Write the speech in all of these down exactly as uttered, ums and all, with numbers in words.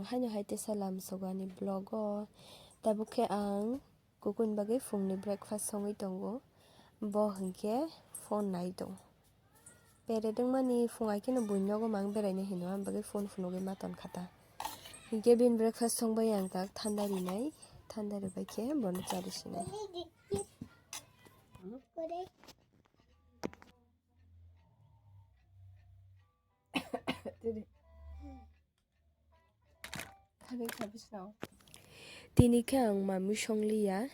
Haino hai tesa lamsogo ani vlog o. Tabuk khe ang kukuni bagwi phungni breakfast songwi tongo. Bo hinkhe phone nai tongo. Bere dwngmani phung hai kheno buini nogo mang beraina hino, ang bagwi phone phunugwi ma ton kha ta. Hinkhe bini breakfast songbai ang tak thanda rinai, thanda ribai khe bono cha risinai. Tini khe ang mami songliya,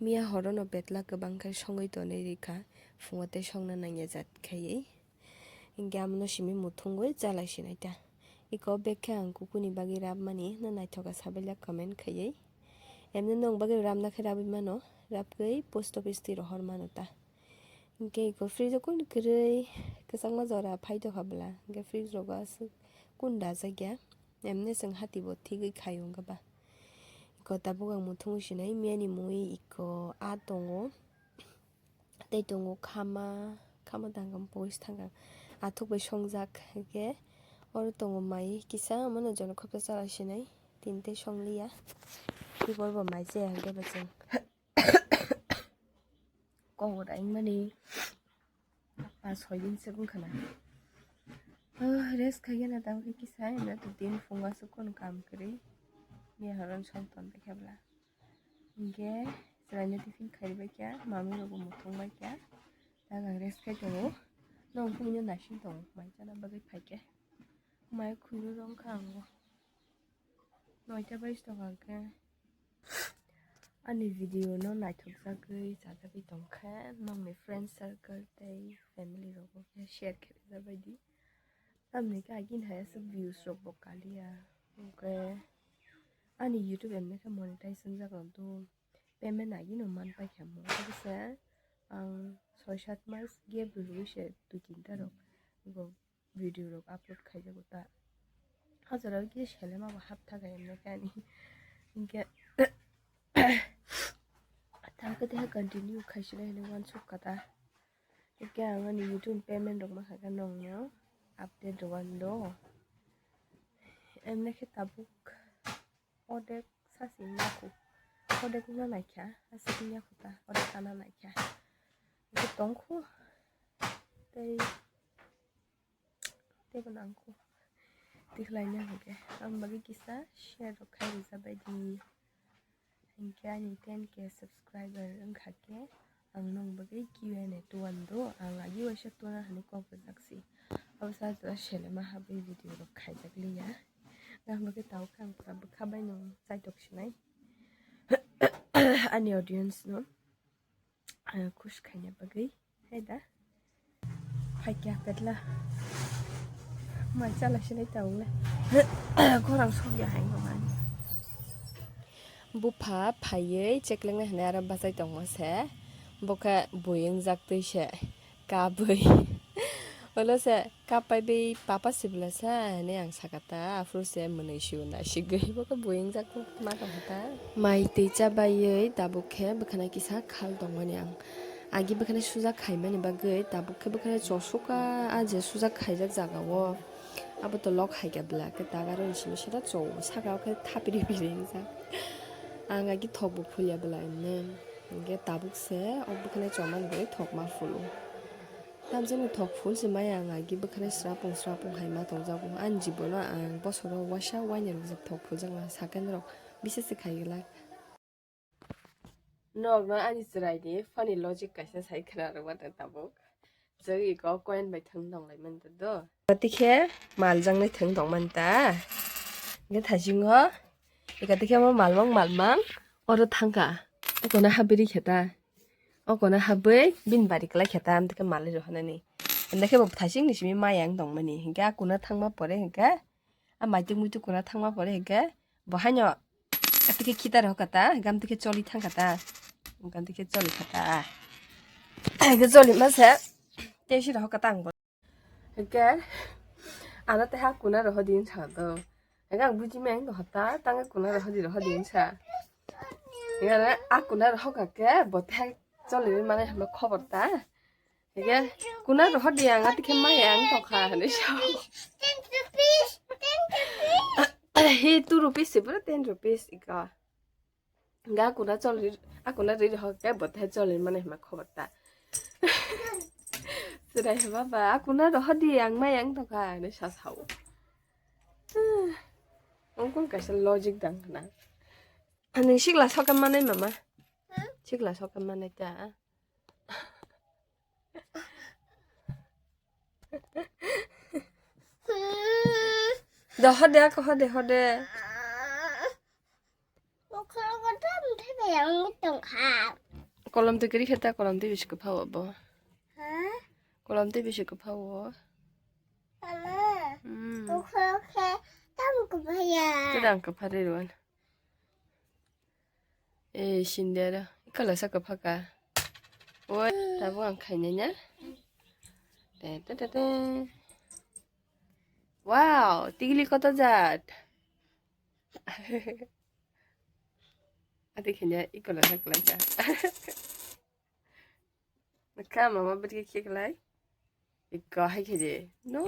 miya horono betla kwbang khe songwi tonwi rikha, phungo tei songna nangya jat khaiwi. Hinkhe amono simi muthungwi chalai sinai ta. Iko bag khe ang kukuni bagwi rabmani no naithoka sabailak comment khaiwi. Emno nwng bagwi rabna khe rabwi mano, rabgwi post office twi rohor mano ta. Hinkhe iko fridge o kunu kwrwi kwchangma jora phai tongkha bwla, hinkhe fridge rogo aswk kunu dajakya, emni chwng hati bo thigwi khaio wngkha ba. Iko tabuk ang muthungwi sinai, miyani mui iko a tongo, tei tongo khama, khama tangkang boys tangkang athuk bai songjak, hinkhe oro tongo mai kisa, omono jono khopsa chala sinai, tini tei songliya, tei bo mai chaya hinkhe bo chwng. Kok rai mani pas soi din se wngkha na. Oh, rest khaigena tabuk kisa himna tu din phungo aswk kono kam kwrwi. Miya horon song ton bai khe bwla. Hinkhe chwraino tiffin khairwi bai kha, mami rokbo muthung bai kha. Tabuk ang rest khai tongo. Nwng phungno naising tongo, mai chana bagwi phai khe. Mai khulwi rw wngkha ang bo. Noita bai tongkha hwnkhe ani video no naithokjagwi chajagwi tongkha, nongni friend circle tei family rokbo khe share khe rwjabaidi. Tamni khe agini hai aswk views rokbo kaliya, hwnkhe ani YouTube emni khe monetize wngjak rok do, payment agino man paikha mo, tei kisa ang soi sat mas gap rwgwi se dui tinta rok bo video rok upload khaijago ta. O jora o kisa selema bo haptha khe emni khe ani. Hinkhe tamo khe tei continue khaisile hinwi uansuk kha ta. Hinkhe ang ani YouTube payment rok ma kha khe nongno update rwgwi do. Emni khe tabuk odek sasi wngya khu. Odek wngna naikha, aswk wngya khu ta, odek kana naikha. Hinkhe tongkhu tei Teibo nangkho. Tikhlaina hwnkhe. Ang bagwi kisa share rok khai rwjabaidi. Hinkhe ani ten K subscriber wngkha khe ang nwng bagwi Q and A tuan do. Ang agi waisa tuna hwnwi kok rwjak si. Abo sa jora selema habwi video rok khaijak liya. Ang bagwi tao khe ang pura bwkha bai nwng chaitok sinai. Ani audience no. Khush khaina bagwi. Hai da. Phaikya petla. Mai chala sinai ta wngle. Khorang sokya hai no ani. Bupha phaiwi cheklengnai hwnwi aro bachai tongma se. Bokhe bui wngjak twi se. Kabwi. Ulo se. Kapai bai papa sibla sa hwnwi ang saka ta, aphuru se mwnwi siu nasigwi bo khe buingjak ma tongkha ta. Mai twi cha baiwi tabuk khe bwkhana kisa khal tongmani ang. Agi bwkhana suja khaimani bagwi tabuk khe bwkhana chosuka a je suja khaijak jaga o. Abo to lok hai khe bwla khe tagaroni simi sita chw saka o khe thapiri piri wngjak. Ang agi thok bo phulya bwla emne. Hinkhe tabuk se o bwkhana chomani bagwi thok ma phulu. Tamjani thok phul se maya ang agi bwkhwnai srapung srapung hai ma tongjago. Ani jibono ang bosoro waisa waini rwjak thok phuljakma second rok bisesi khai glak. Nokno ani chwraini funny logic kaisa sai khna rwma tong tabuk. Jagwi ko coin bai thwng tong lai man do. Tikhe mal jangnai thwng tong man ta. Ge thasingo. Eka tikhe mo malmang malmang. Oro thangka. Okona habiri kheta. O kona habwi bini bari kwlai khe ta, amtwkhe malai rw hwnani. Amtwkhe bo thaising ni simi maya wng tongmani. Hinkhe a kuna thangma pore hinkhe, a maituk muituk kuna thangma pore hinkhe, bo haino amtwkhe khitar hoka ta, hinkhe amtwkhe choli thangka ta. Hinkhe amtwkhe choli kha ta. Hinkhe choli mase, tei siro hoka ta ang bo. Hinkhe ano tei ha kuna rohor di wngsa do. Hinkhe ang buji maya wng tongkha ta, tangkhe kuna rohor di, rohor di wngsa. Hinkhe ano a kuna rohor kha khe bo tei choli ri mani hwnwi khobor ta. Hinkhe kuna rohor di, ang atikhe maya wng tongkha hwnwi sa. Hi two rupees se bro, ten rupees ika. Ga kuna choli, akuna ri ho ke bothe choli mane ma khobor ta. Sirai baba, akuna rohodi ang mai ang toka ne sa sao. Ongkong kaisa logic dang na. Ani sikla soka manai mama. Sikla soka manai ta. Da hode ako hode hode. Kolom twi kwrwi khe ta, kolom twi bisi kwpha o bo. Kolom twi bisi kwpha o. Hmm. Kwdang kwpha rwi rw. Eh, sindero. Ikala sa kwpha ka. Oi, tabuk ang khainai na. Te, te, te, te. Wow, tigli koto jat. Ati khainai ikala sa kwlai ka. Kha mama bwrwi khe kwlai. Ikka hai khe je. No.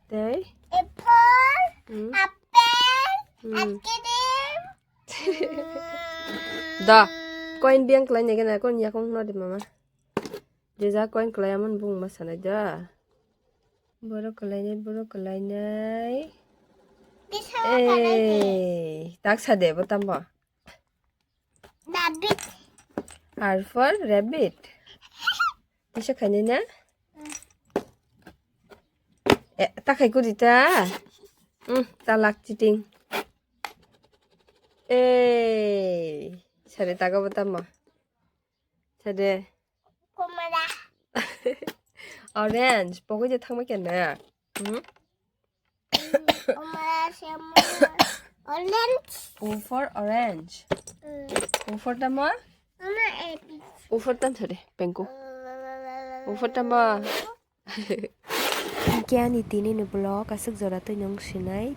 Tei? Apple, hmm, apple, hmm, ice cream. Da, coin biang kwlai nai gana, coin yakung no di mama. Jesa coin kwlai amon bung ma sanai da. Borok kwlainai, borok kwlainai. Kisa kwlainai. Ei, tak sa de bo tamo. Rabbit. R for rabbit. Kisa khainai na? Eh, ta khai kudi ta. Hmm, ta lak chiting. Ei, sare tago bo tamo. Sade. Komala. Orange. Pokoi je thangma kena. Hmm? Komala se mo. Orange. O for orange. Mm. O for tamo? Mama, A B C. O for tam sade. Pengko. O for tamo? Hingke ani tini ni vlog aswk jora twi nung sinai,